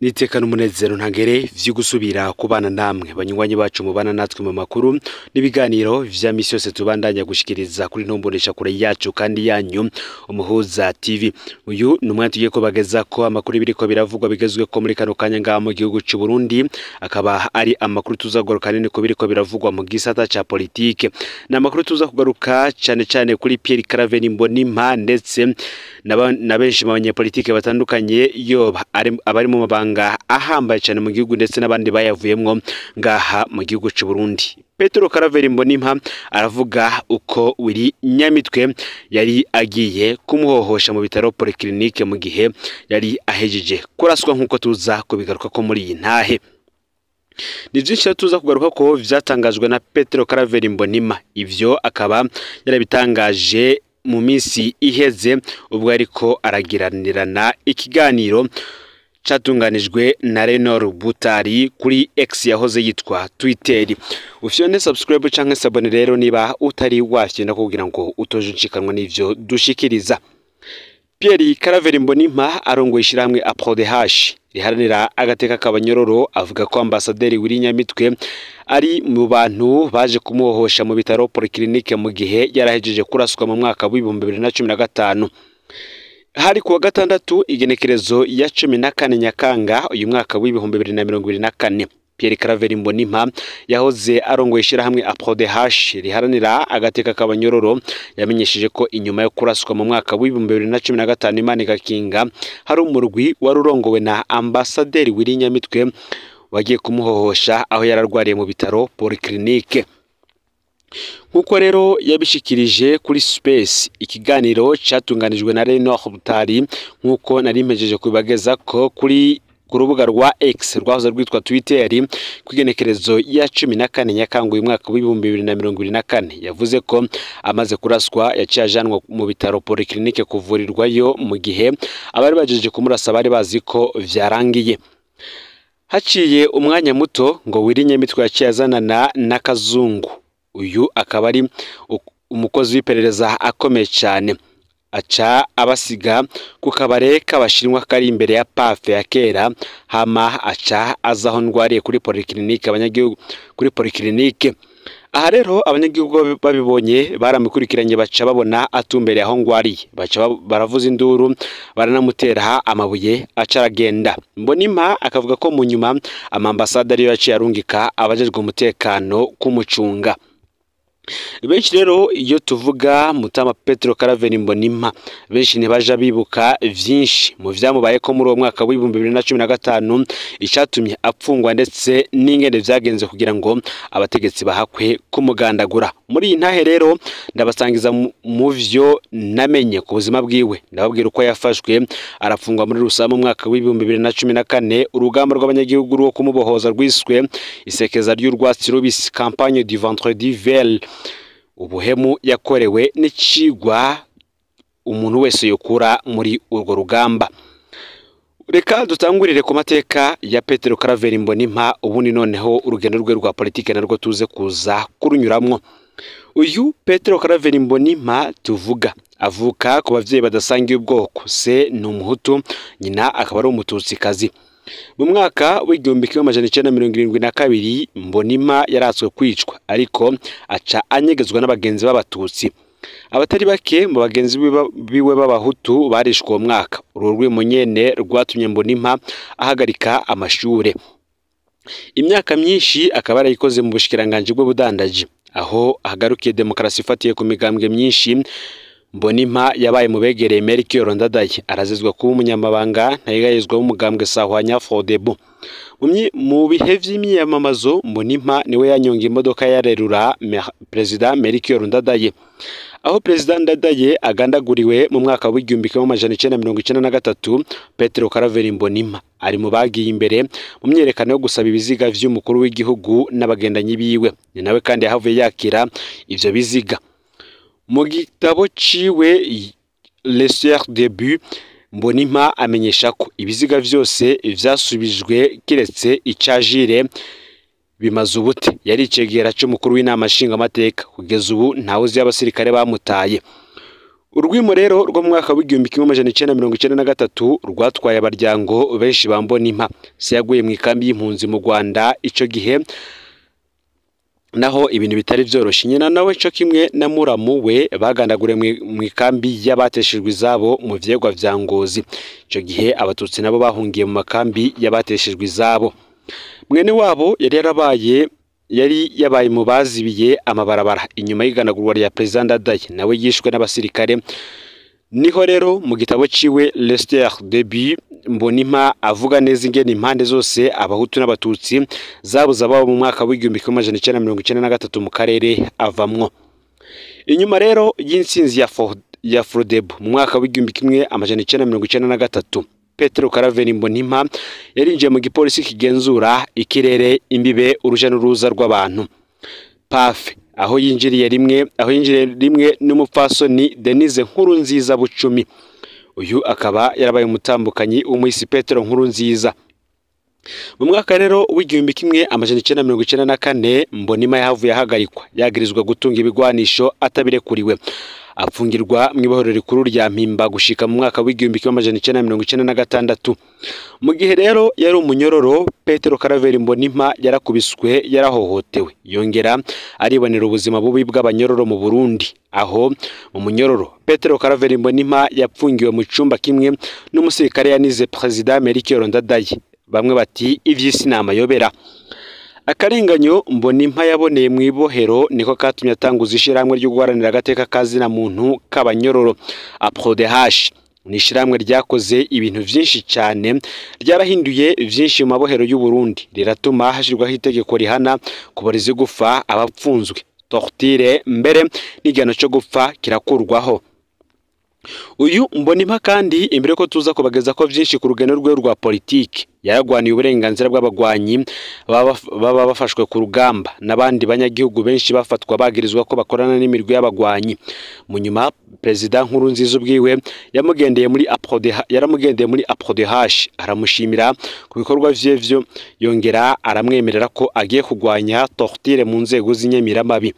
Niteka n'umunezero ntangere vyo gusubira kubana namwe banywanyi bacu mubana natwe mu makuru n'ibiganiro vya misi yose tubandanya gushikiriza kuri ntombonesha kure yacu kandi yanyu Umuhuza TV. Uyu ni umwanya tugiye kubageza ko amakuru biriko biravugwa bigezwe ko muri kano kanya ngaha mu gihugu c'u Burundi, akaba ari amakuru tuzagaruka nini ko biriko biravugwa mu gisata ca politike. Ni amakuru tuza kugaruka cane cane kuri Pierre Claver Mbonimpa ndetse na benshi mu banyepolitike batandukanye yoba abari mu mabanga ahambaye cyane mu gihugu ndetse n'abandi bayavuyemwo ngaha mu gihugu c'u Burundi. Petero Claver Mbonimpa aravuga uko Willy Nyamitwe yari agiye kumuhohosha mu bitaro polyclinique mu gihe yari ahejeje kuraswa, nkuko tuza kubigaruka ko muri iyi ntahe. Ni vyinshi tuza kugaruka ko vyatangajwe na Petero Claver Mbonimpa, ivyo akaba yarabitangaje mu minsi iheze ubwo ariko aragiranirana ikiganiro catunganijwe na Renor Butari kuri X yahoze yitwa Twitter. Ufyone subscribe canke s'abonner rero niba utari wafyenda kugira ngo utoje unshikanwa n'ivyo dushikiriza. Pierre Claver Mbonimpa arongoye ishirahamwe APRODH riharanira agateka k'abanyororo, avuga ko ambasaderi Willy Nyamitwe ari mu bantu baje kumuhohosha mu bitaro polyclinique mu gihe yarahejeje kuraswa mu mwaka w'2015. Hari kuwa gatandatu igenekerezo ya 14 Nyakanga uyu mwaka w'2024. Pierre Claver Mbonimpa yahoze arongoye ishirahamwe APRODH riharanira agateka k'abanyororo yamenyesheje ko inyuma yo kuraswa mu mwaka w'2015 Imana igakinga, hari umurwi wari urongowe na ambasaderi Willy Nyamitwe wagiye kumuhohosha aho yararwariye mu bitaro polyclinique. Nkuko rero yabishikirije kuri Space, ikiganiro catunganijwe na Renor Butari, nkuko nari mpejeje kubageza ko kuri ku rubuga rwa X rwahoze rwitwa Twitter kwigenekerezo ya 14 Nyakanga uyu mwaka w'2024, yavuze ko amaze kuraswa yaciye ajanwa mu bitaro polyclinique kuvurirwayo mu gihe abari bajeje kumurasa bari bazi ko vyarangiye. Haciye umwanya muto ngo Willy Nyamitwe yaciye azanana na Kazungu, uyu akaba ari umukozi w'iperereza akomeye cyane, aca abasiga ku kabare k'abashinwa kari imbere ya pafe ya kera, hama aca azaho ndwariye kuri polyclinique abanyagihugu kuri polyclinique. Aha rero abanyagihugu babibonye baramukurikiranye baca babona atumbereye aho ngwariye, baca baravuza induru baranamutera amabuye aca aragenda. Mbonimpa akavuga ko mu nyuma amambasade ariyo yaciye arungika abajejwe umutekano kumucunga. Benshi rero iyo tuvuga Mutama Petero Claver Mbonimpa benshi ntibaja bibuka vyinshi mu vyamubaye ko muri uwo mwaka w'2015 icatumye apfungwa ndetse n'ingene vyagenze kugira ngo abategetsi bahakwe kumugandagura. Muri iyi ntahe rero ndabasangiza mu vyo namenye ku buzima bwiwe, ndababwira uko yafashwe arafungwa muri Rusama mu mwaka w'2014, urugamba rw'abanyagihugu rwo kumubohoza rwiswe isekeza ry'urwatsi rubisi, campagne du vendredi vert, ubuhemu yakorewe n'icigwa umuntu wese yokura muri urwo rugamba. Reka dutangurire ku mateka ya Petero Claver Mbonimpa, ubundi noneho urugendo rwe rwa politike narwo tuze kuza kurunyuramwo. Uyu Petero Claver Mbonimpa tuvuga avuka ku bavyeyi badasangiye ubwoko, se ni umuhutu nyina akaba ari umututsikazi. Mu mwaka w'1972 Mbonimpa yaratswe kwicwa, ariko aca anyegezwa n'abagenzi b'abatutsi. Abatari bake mu bagenzi biwe b'abahutu barishwe uwo mwaka. Uru rwimo nyene rwatumye Mbonimpa ahagarika amashure. Imyaka myinshi akaba yarayikoze mu bushikiranganji bw'ubudandaji, aho ahagarukiye demokarasi ifatiye ku migambwe myinshi. Mbonimpa yabaye mu begereye Melchior Ndadaye, arazizwa kuba umunyamabanga ntayegayezwa w'umugambwe Sahwanya Frodebu. Mu bihe vy'imyiyamamazo Mbonimpa niwe yanyonga imodoka yarerura Perezida Melchior Ndadaye. Aho Perezida Ndadaye agandaguriwe mu mwaka w'1993, Petero Claver Mbonimpa ari mu bagiye imbere mu myerekano yo gusaba ibiziga vy'umukuru w'igihugu n'abagendanyi biwe. Ni nawe kandi yahavuye yakira ivyo biziga. Mu gitabo ciwe Les Sœurs Début, Mbonimpa amenyesha ko ibiziga vyose vyasubijwe kiretse ica Jire bimaze ubute yari icegera c'umukuru w'inama nshingamateka. Kugeza ubu ntawe uzi abasirikare bamutaye. Urwimo rero rwo mu mwaka w'1993 rwatwaye abaryango benshi ba Mbonimpa. Se yaguye mu ikambi y'impunzi mu Rwanda ico gihe, naho ibintu bitari vyoroshe. Nyina nawe co kimwe na muramu we bagandaguriwe mu ikambi y'abateshejwe izabo mu vyegwa vya Ngozi. Ico gihe abatutsi nabo bahungiye mu makambi y'abateshejwe izabo. Mwene wabo yari yabaye mu bazibiye amabarabara inyuma y'iganagurwa rya President Ndadaye, nawe yishwe n'abasirikare. Niho rero mu gitabo ciwe Lester Debut Mbonimpa avuga neza ingene impande zose abahutu n'abatutsi zabuze ababo mu mwaka w'1993 mu karere avamwo. Inyuma rero y'intsinzi ya Frodebu mu mwaka w'1993, Petero Karaveri Mbonimpa yarinjiye mu gipolisi kigenzura ikirere, imbibe, uruja n'uruza rw'abantu PAF, aho yinjiriye rimwe n'umupfasoni Denise Nkurunziza Bucumi. Uyu akaba yarabaye umutambukanyi w'umuhisi Petero Nkurunziza. Mu mwaka rero w'1994 Mbonimpa yahavuye ahagarikwa yagirizwa gutunga ibigwanisho atabirekuriwe, apfungirwa mu ibohero rikuru rya Mpimba gushika mu mwaka w'1996. Mu gihe rero yari umunyororo, Petero Karaveri Mbonimpa yarakubiswe, yarahohotewe, yongera aribonera ubuzima bubi bw'abanyororo mu Burundi. Aho mu munyororo Petero Karaveri Mbonimpa yapfungiwe mu cumba kimwe n'umusirikare yanize President Melchior Ndadaye. Bamwe bati ivy'isi n'amayobera. Akarenganyo Mbonimpa yaboneye mu ibohero niko katumye atanguza ishirahamwe ryo guharanira agateka kazina muntu k'abanyororo APRODH. Ni ishirahamwe ryakoze ibintu vyinshi cyane, ryarahinduye vyinshi mu mabohero y'u Burundi, riratuma hashirwaho itegeko rihana kuboreza gufa abapfunzwe, torture, mbere n'igihano cyo gupfa kirakurwaho. Uyu Mbonimpa kandi imbere ko tuza kubageza ko vyinshi ku rugendo rwe rwa politiki, yaragwaniye uburenganzira bw'abagwanyi baba bafashwe ku rugamba n'abandi banyagihugu benshi bafatwa bagirizwa ko bakorana n'imirwi y'abagwanyi. Mu nyuma President Nkurunziza ubwiwe yaramugendeye muri APRODH aramushimira ku bikorwa vye, yongera aramwemerera ko agiye kugwanya torture mu nzego z'inyamiramabi.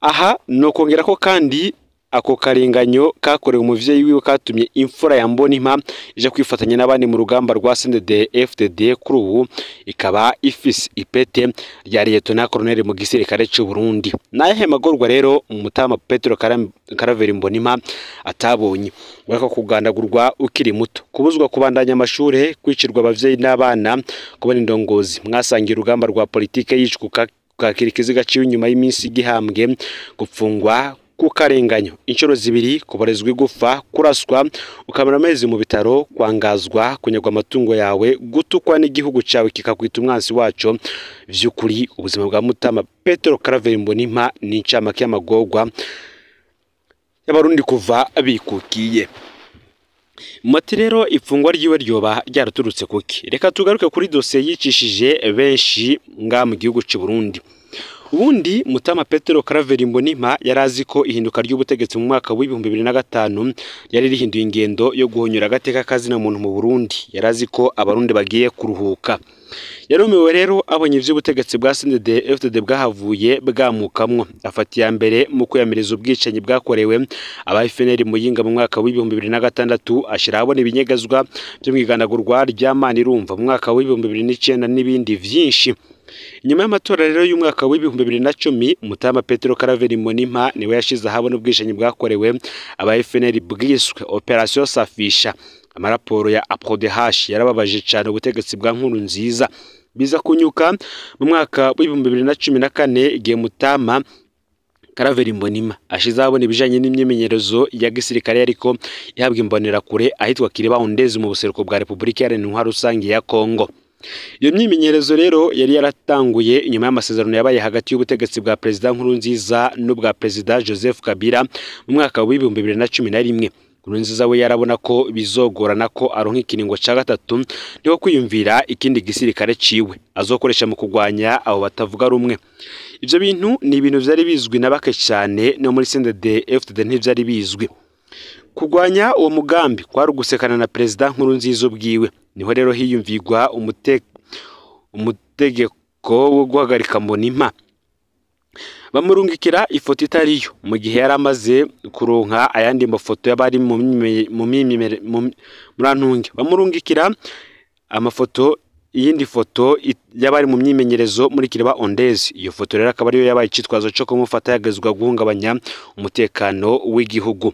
Aha no kongera ko kandi ako karenganyo kakorewe umuvyeyi wiwe katumye imfura ya Mbonimpa ije kwifatanya n'abandi mu rugamba rwa CNDD-FDD, kuri ubu ikaba ifise ipete rya Lieutenant Colonel mu gisirikare c'u Burundi. Nahe magorwa rero umutama Petero Karaveri Mbonimpa atabonye, bariko kugandagurwa ukiri muto, kubuzwa kubandanya amashure, kwicirwa abavyeyi n'abana, kubona indongozi mwasangiye urugamba rwa politike yicwa kakira ikiziga ciwe nyuma y'iminsi igihambwe, gupfungwa kukarenganyo inshuro zibiri, kuborezwa igufa, kuraswa ukamara amezi mu bitaro, kwangazwa, kunyagwa amatungo yawe, gutukwa n'igihugu cyawe kikakwita umwansi waco. Vy'ukuri ubuzima bwa mutama Petero Karaveri Mbonimpa ni incamake y'amagorwa y'abarundi kuva bikukiye. Mati rero ifungwa ryiwe ryoba ryaraturutse kuki? Reka tugaruke kuri dosiye yicishije benshi nga mu gihugu c'u Burundi. Ubundi mutama Petero Karaveri Mbonimpa yarazi ko ihinduka ry'ubutegetsi mu mwaka w'2005 yari rihinduye ingendo yo guhonyura agateka kazina muntu mu Burundi. Yarazi ko abarundi bagiye kuruhuka. Yarumiwe rero abonye ivy'ubutegetsi bwa CNDD-FDD bwahavuye bwamukamwo, afata iya mbere mu kwiyamiriza ubwicanyi bwakorewe aba FNL Muyinga mu mwaka w'2006, ashira abona ibinyegazwa byo mwigandagurwa rya Manirumva mu mwaka w'2009 n'ibindi vyinshi. Inyuma y'amatora rero y'umwaka w'2010, mutama Petero Karaveri Mbonimpa niwe yashize ahabona ubwicanyi bwakorewe aba FNL bwiswe Operation Safisha. Amaraporo ya APRODH yarababaje cyane ubutegetsi bwa Nkurunziza, biza kunyuka mu mwaka w'2014 igihe mutama Karaveri Mbonimpa ashize ahabona ibijanye n'imyimenyerezo ya gisirikare ariko ihabwa imbonerakure ahitwa Kiriba-Ondezi mu buseruko bwa Republika Iharanira Intwaro Rusange ya Kongo. Iyo myimenyerezo rero yari yaratanguye inyuma y'amasezerano yabaye hagati y'ubutegetsi bwa President Nkurunziza n'ubwa President Joseph Kabila mu mwaka w'2011. Nkurunziza we yarabona ko bizogorana ko aronka ikiringo ca gatatu, niho kwiyumvira ikindi gisirikare ciwe azokoresha mu kugwanya abo batavuga rumwe. Ivyo bintu ni ibintu vyari bizwi na bake cyane, no muri CNDD-FDD ntivyari bizwi. Kugwanya uwo mugambi kwari ugusekana na President Nkurunziza ubwiwe. Niho rero hiyumvigwa umutegeko wo guhagarika Mbonimpa. Bamurungikira ifoto itariyo mu gihe yari amaze kuronka ayandi mafoto y'abari mu murantunge. Bamurungikira amafoto, iyindi foto y'abari mu myimenyerezo muri Kiriba Ondezi. Iyo foto rero akaba ariyo yabaye icitwazo cyo kumufata yagezwa guhungabanya umutekano w'igihugu.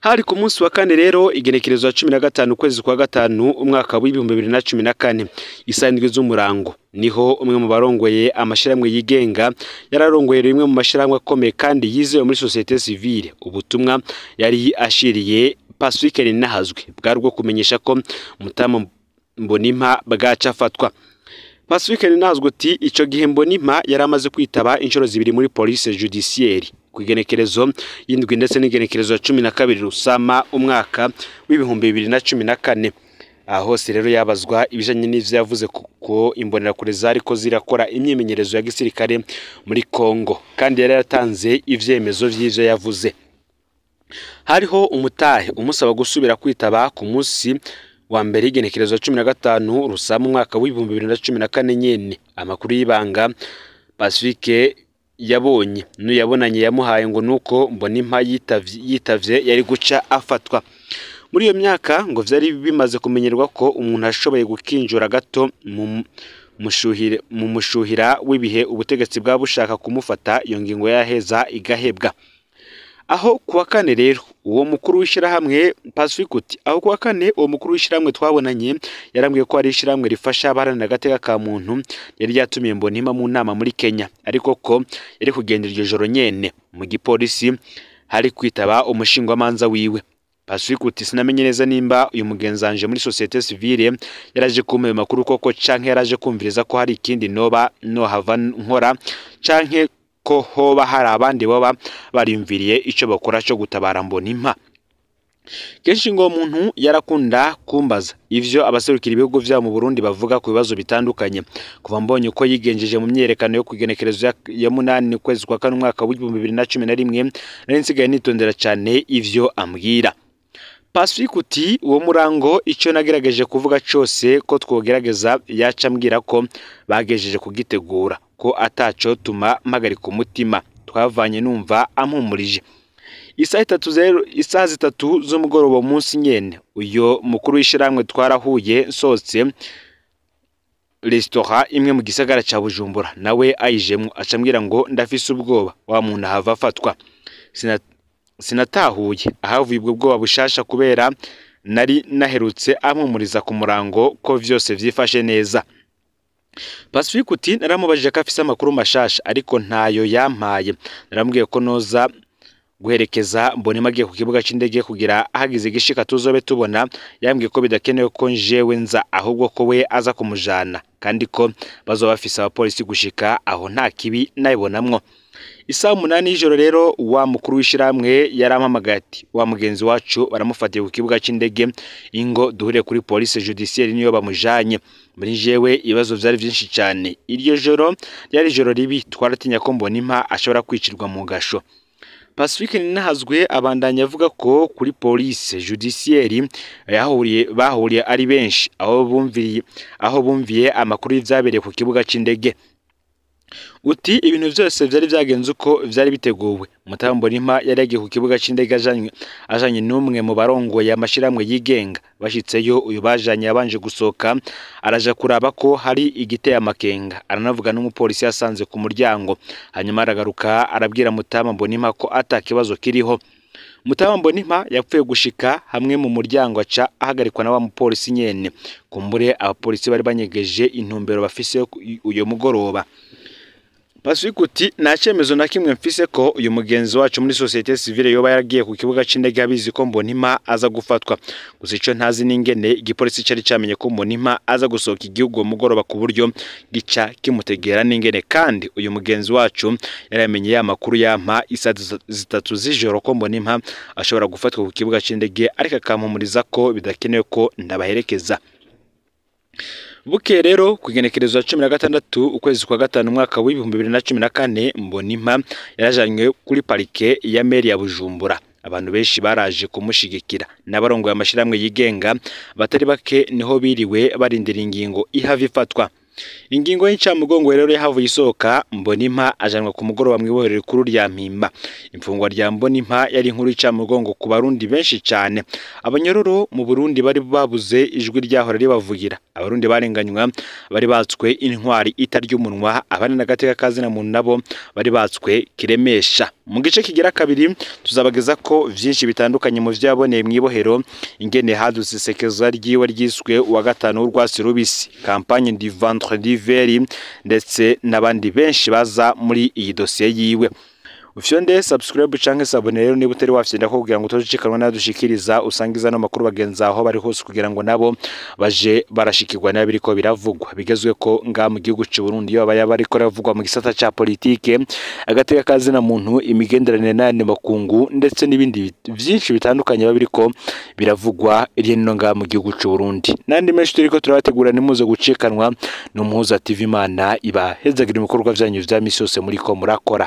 Hari ku munsi wa kane rero, igenekerezo ya 15 ukwezi kwa gatanu umwaka w'2014, isaha 7 z'umurango, niho umwe mu barongoye amashirahamwe yigenga, yararongoye rimwe mu mashirahamwe akomeye kandi yizewe muri société civile, ubutumwa yari ashiriye Pacifique Ninahazwe bwari bwo kumenyesha ko Mutama Mbonimpa bwaca afatwa. Pacifique Ninahazwe uti ico gihe Mbonimpa yari amaze kwitaba inshuro zibiri muri police judiciaire, ku igenekerezo y'indwi ndetse n'igenekerezo ya 12 Rusama umwaka w'2014. Aho hose rero yabazwa ibijanye n'ivyo yavuze kuko imbonerakure zariko zirakora imyimenyerezo ya gisirikare muri Kongo, kandi yari yaratanze ivyemezo vy'ivyo yavuze. Hariho umutahe umusaba gusubira kwitaba ku munsi wa mbere igenekerezo ya 15 Rusama umwaka w'2014 nyene. Amakuru y'ibanga Pacifique yabonye n'uyabonanye yamuhaye ngo nuko Mbonimpa yitavye yari guca afatwa. Muri iyo myaka ngo vyari bimaze kumenyerwa ko umuntu ashoboye gukinjura gato mu mushuhira w'ibihe ubutegetsi bwa bushaka kumufata, iyo ngingo yaheza igahebwa. Aho kuwa kane rero uwo mukuru w'ishirahamwe Pacifique uti aho kuwa kane uwo mukuru w'ishirahamwe twabonanye yarambwiye ko ari ishirahamwe rifasha abaharanira agateka ka muntu yari yatumiye Mbonimpa mu nama muri Kenya, ariko ko yari kugenda iryo joro nyene mu gipolisi hari kwitaba umushingwamanza wiwe. Pacifique uti sinamenye neza nimba uyu mugenzanje muri société civile yaraje kumpa makuru koko canke yaraje kumviriza ko hari ikindi noba no hava nkora canke ko hoba hari abandi baba barimviriye ico bakora cyo gutabara Mbonimpa. Kenshi ngo umuntu yarakunda kumbaza ivyo abaserukira ibihugu vyabo mu Burundi bavuga ku bibazo bitandukanye. Kuva mbonye uko yigenjeje mu myerekano yo kugenekerezo ya 8 kwezi kwa kane umwaka w'2011, nari nsigaye nitondera cyane ivyo ambwira. Pacifique uti uwo murango icyo nagerageje kuvuga cyose ko twogerageza yaca ambwira ko bagejeje kugitegura, ko ataco tuma mpagarika umutima. Twavanye numva ampumurije. Isaha 3 z'umugoroba munsi nyene uyo mukuru w'ishiramwe twarahuye nsohotse restaurant imwe mu gisagara ca Bujumbura, nawe ayijemwo acambwira ngo ndafise ubwoba wa muntu ahava afatwa. Sinatahuye ahavuye ubwo bwoba bushasha kubera nari naherutse ampumuriza ku murango ko vyose vyifashe neza. Pacifique uti naramubajije ko afise amakuru mashasha ariko ntayo yampaye. Naramubwiye ko noza guherekeza Mbonimpa agiye ku kibuga c'indege kugira ahagize igishika tuzobe tubona. Yambwiye ko bidakenewe ko njewe nza, ahubwo ko we aza kumujana kandi ko bazoba bafise abapolisi gushika aho nta kibi nayibonamwo. Isaha 8 y'ijoro rero wa mukuru w'ishiramwe yarampamagaye ati wa mugenzi wacu baramufatiye ku kibuga c'indege, ingo duhure kuri police judiciaire niyo bamujanye. Muri jewe ibibazo vyari vyinshi cyane. Iryo joro ryari ijoro ribi, twaratinya ko Mbonimpa ashobora kwicirwa mu gasho. Pacifique Ninahazwe abandanya avuga ko kuri police judiciaire bahuriye ari benshi, aho bumviye amakuru y'ivyabereye ku kibuga c'indege. Uti ibintu vyose vyari vyagenze uko vyari biteguwe. Mutama Mbonimpa yari yagiye ku kibuga c'indege ajanye n'umwe mu barongoye amashirahamwe yigenga. Bashitseyo uyu bajanye yabanje gusohoka araja kuraba ko hari igiteye amakenga, aranavuga n'umupolisi yasanze ku muryango. Hanyuma aragaruka arabwira Mutama Mbonimpa ko ata kibazo kiriho. Mutama Mbonimpa yapfuye gushika hamwe mu muryango aca ahagarikwa na wa mupolisi nyene. Kumbure abapolisi bari banyegeje intumbero bafise uyo mugoroba. Pacifique uti nta cyemezo na kimwe mfise ko uyu mugenzi wacu muri société civile yoba yaragiye ku kibuga c'indege abizi ko Mbonimpa aza gufatwa. Gusa ico ntazi n'ingene igipolisi cari camenye ko Mbonimpa aza gusohoka igihugu mugoroba ku buryo gica kimutegera n'ingene, kandi uyu mugenzi wacu yaramenye ya makuru yampa isaha 3 z'ijoro ko Mbonimpa ashobora gufatwa ku kibuga c'indege, ariko akampumuriza ko bidakenewe ko ndabaherekeza. Buke rero kugenekerezo 16 ukwezi kwa gatanu umwaka w'2014 Mbonimpa yarajanywe kuri parike ya meri ya Bujumbura. Abantu benshi baraje kumushigikira n'abarongoye amashirahamwe yigenga batari bake niho biriwe barindira ingingo ihava ifatwa. Ingingo y'incamugongo rero yahavuye isohoka, Mbonimpa ajanwa ku mugoroba mw'ibohero rikuru rya Mpimba. Imfungwa rya Mbonimpa yari inkuru y'incamugongo ku Barundi benshi cane. Abanyororo mu Burundi bari babuze ijwi ryahora ribavugira. Abarundi barenganywa bari batswe intwari itarya umunwa, abandi n'agateka kazina muntu nabo bari batswe kiremesha. Mu gice kigira kabiri tuzabageza ko vyinshi bitandukanye mu vyaboneye mw'ibohero, ingene hadutse isekeza ryiwe ryiswe uwa gatanu w'urwatsi rubisi, campagne du vendredi vert, ndetse n'abandi benshi baza muri iyi dosiye yiwe. Ufyonde subscribe canke s'abonner rero niba utari wafyenda ko kugira ngo utojicikanwa nadushikiriza, usangiza no makuru bagenzi aho bari hose kugira ngo nabo baje barashikirwa n'abiriko biravugwa bigezwe ko nga mu gihugu c'u Burundi, iyo baba bariko ravugwa mu gisata ca politike, agateka kazina muntu, imigenderanire n'ayandi makungu, ndetse n'ibindi vyinshi bitandukanye babiriko biravugwa hirya no nga mu gihugu c'u Burundi n'andi menshi turiko turabategura. Nimuze gucikanwa n'Umuhuza TV. Imana ibahezagira ibikorwa vyanyu vya misi yose muriko murakora.